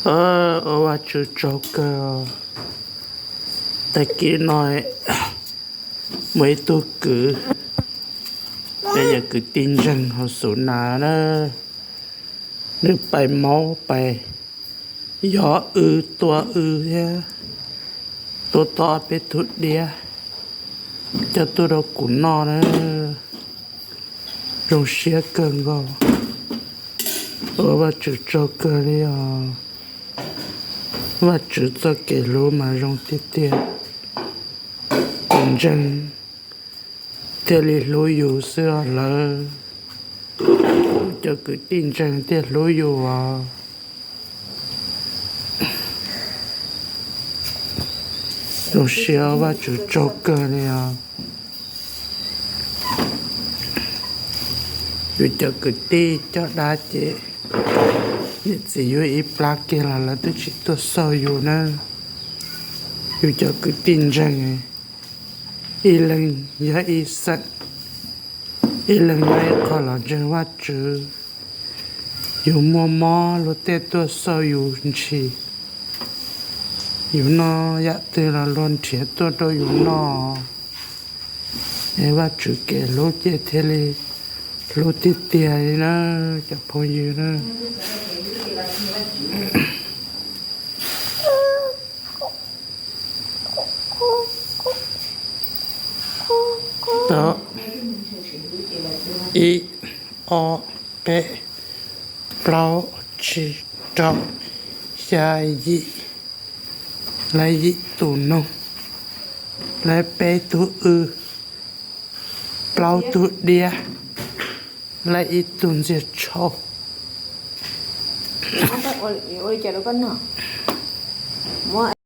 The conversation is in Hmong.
Ua Vajtswv tsaug kawg. Tag kis no muaj ib tug kwv, peb yog kwv tij ntseeg hauv Xus Nas na, nws pais maub pais yog wb, tua wb thiab tua tau peb tug diab coj tuaj rau kuv noj na. Zoo siab kawg nkaus. Ua Vajtswv tsaug kawg li os. Vajtswv txoj kev hlub mas zoo tiag tiag. Tus ntseeg thiaj li hlub yus xwb os lawv. Cov kwv tij ntseeg thiaj hlub yus os. Zoo siab, Vajtswv tsaug kawg li os. Yus cov kwv tij coj dab ces niam txiv yuav ib plab kiag los lawv twb tsis tuaj xauj yus na. Yus cov kwv tij ntseeg, ib leeg yog ib xeem, ib leeg yog ib qho los ntseeg Vajtswv. Yus muaj mob luag tej tuaj xauj yus ntshis, yus noj yam twg los luag nrhiav tuaj rau yus noj. Es Vajtswv kev hlub ces thiaj li hlub tiag tiag li na, cov phooj ywg na. Tau, ib, ob, peb, plaub, tsib, rau, xya, yim, lawv yim tus noog, lawv peb tug w, plaub tug diab, lawv ib tug ntxiag tshau.